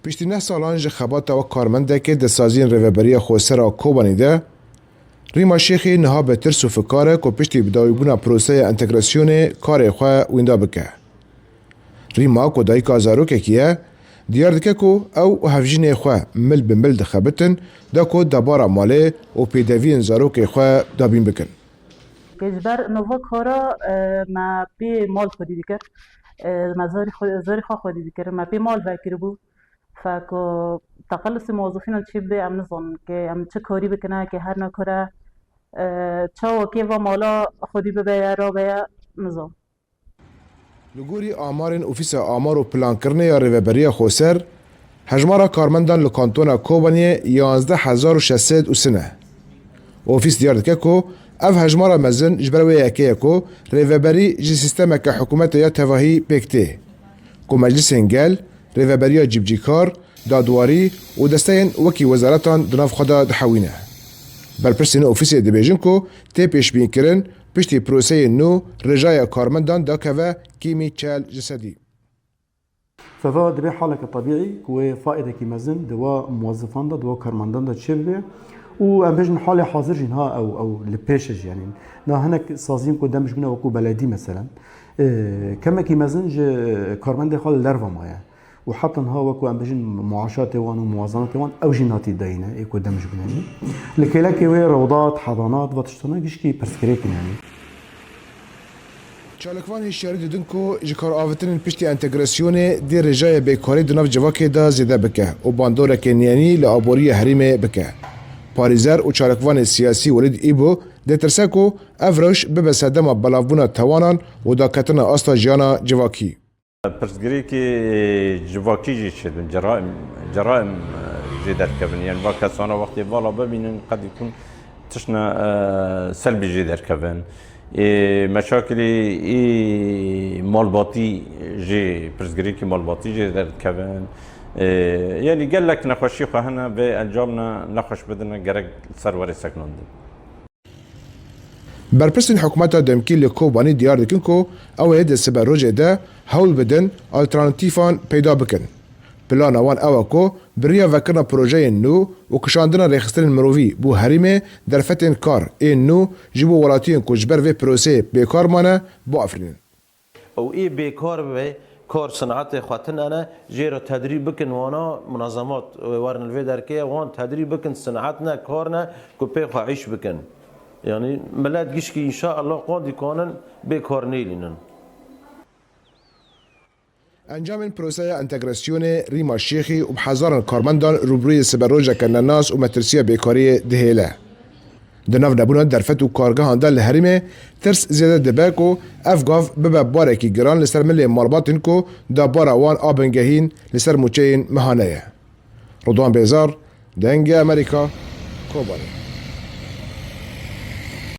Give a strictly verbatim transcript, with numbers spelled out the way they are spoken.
Piştî neh salan ji xebata wek karmendekê di saziyên Rêveberiya Xweser a Kobanî de, Rîma Şêxê niha bi tirs û fikar e ku piştî bidawîbûna proseya entegrasyonê karê xwe wînda bike. Rîma ku dayika zarokekî ye, diyar dike ku ew û hevjînê xwe mil bi mil dixebitin da ku debara malê û pêdeviyên zarokê xwe dabîn bikin. Ke ji ber nova kara, e, me pê mal xwedî dikir. E, me zarî xwe, zarî xwe xwedî dikir. Me pê mal vekiribû. Fek û teqelisê muwezifînan çi bibe, em nizanin ke em çi karî bikine, ke her ne kure, e, çawa kê va mala xwedî bibe ye, rabe ye, nizanin. Li gorî amarên Ofîsa Amar û Plankirinê ya Rêveberiya Xweser, hejmara karmendan li Kantona Kobaniyê yanzdeh hezar û şeş sed û sî ne. Ofîs diyar dike ku ev hejmara mezin ji ber wê yekê ye ku rêveberî ji sîstemeke hikûmetê ya tevahî pêk tê, ku meclisên gel, rêveberiya cîbicîkar, dadwarî û desteyên wekî wezaretan di nav xwe de dihewîne. Berpirsên ofîsê dibêjin ku tê pêşbînkirin, piştî proseyên nû rêjaya karmendan dakeve kêmî çel ji sedî. Feva dibe haleke tebîî ku wê faîdekî mezin di wa muwezifan de, di wa karmendan de çêbibe û em bêjin halê hazir jî niha ew, ew li pêş e jî, yanî niha hinek saziyên ku dem ji bîne wekû beledî meselen, e, kemekî mezin ji karmendê xwe li derve maye û heta niha wekû em bêjin muaşatê wan û muwazanatê wan ew jî natî dayîne ê ku dem ji bîne jî. Li kêlekê wê rewdat, hedanat, va tiştana gişkî pirsgirêk in yanî. Çalakvan hişyarî didin ku ji kar avêtinên piştî entegrasyonê dê rêjaya bêkarî di nav civakê de zêde bike û bandorekê nîyanî li aboriyê herêmê bike. Parêzer û çalakvanê siyasî Welîd Îbo dê tirse ku ev rewş bibe sedema belavbûna tawanan û daketina asta jiyana civakî. Pirsgirêkê civakî jî çêdibin, ceraim, ceraim, e, jê derdikevin. Yanî va kesana wextê vala bibînin, qedî kun tiştine, e, selbî jê derkevin. Ê, meşakilê ê malbatî jê, pirsgirêkê malbatî jê derdikevin. Ê, yanî gelek nexweşî xwe hene, vê encamine nexweş bidine, gerek li ser were sekinandin. Berpirsên hikûmeta demkî li Kobanî diyar dikin ku ew ê di siberojê de hewl bidin alternatîfan peyda bikin. Plana wan ew e ku bi riya vekirina projeyên nû û kişandina rêxistinên mirovî bo herêmê derfetên kar ên nû ji bo welatiyên ku ji ber vê proseyê bêkar mane biafirînin. Ew ê bêkar be, kar sinetê xwe tune ne, jê re tedrîb bikin wana munazemat, wê werin li vê derkê ye, wan tedrîb bikin, sinet ne, kar ne, ku pê xwe îş bikin. Yanî milet gişkî înşaallah qandî kanin bêkar nêlînin. Encamên proseya entegrasyonê Rîma Şêxî û bi hezaran karmendan rûbirûyê siberojeke nenas û metirsiya bêkariyê dihêle. Di nav nebûna derfet û kargehan de li herêmê tirs zêde dibe ku ev gav bibe barekî giran li ser milê malbatên ku debara wan a bingehîn li ser mûçeyên mehane ye. Ridwan Bêzar, Dengê Amerîka, Kobanê.